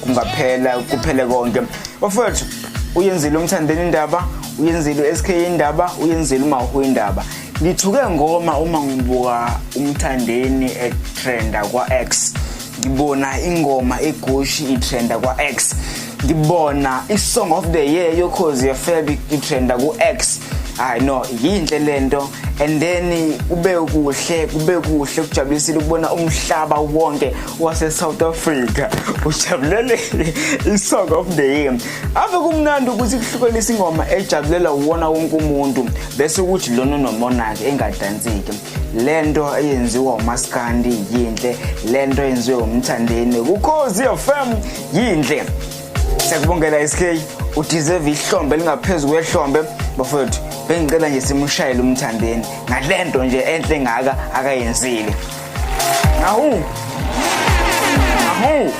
Kungaphela kuphele konke. Bafowethu, uyenzile uMthandeni indaba, uyenzile uSK indaba, uyenzile uMahu indaba. Ngithuke ngoma uma ngibuka uMthandeni etrenda kwa-X, ngibona ingoma eGushi itrenda kwa-X, ngibona i-Song of the Year yoKhozi FM itrenda ku-X. Hayi no, yinhle lento. And then kube kuhle, kube kuhle, kujabulisile ukubona umhlaba wonke wase-South Africa ujabulele i-Song of the Year. Ave kumnandi ukuthi kuhlukanisa ingoma ejabulela wona wonke umuntu, bese ukuthi lona unomonake engadansiki. Lento eyenziwa umaskandi yinhle, lento eyenziwe uMthandeni kuKhozi FM yinhle. Siyakubongela SK, udeserve ihlombe elingaphezu kwehlombe. Bafowethu, bengicela nje simshayele uMthandeni ngalento nje enhle ngaka akayenzile. Awu, awu.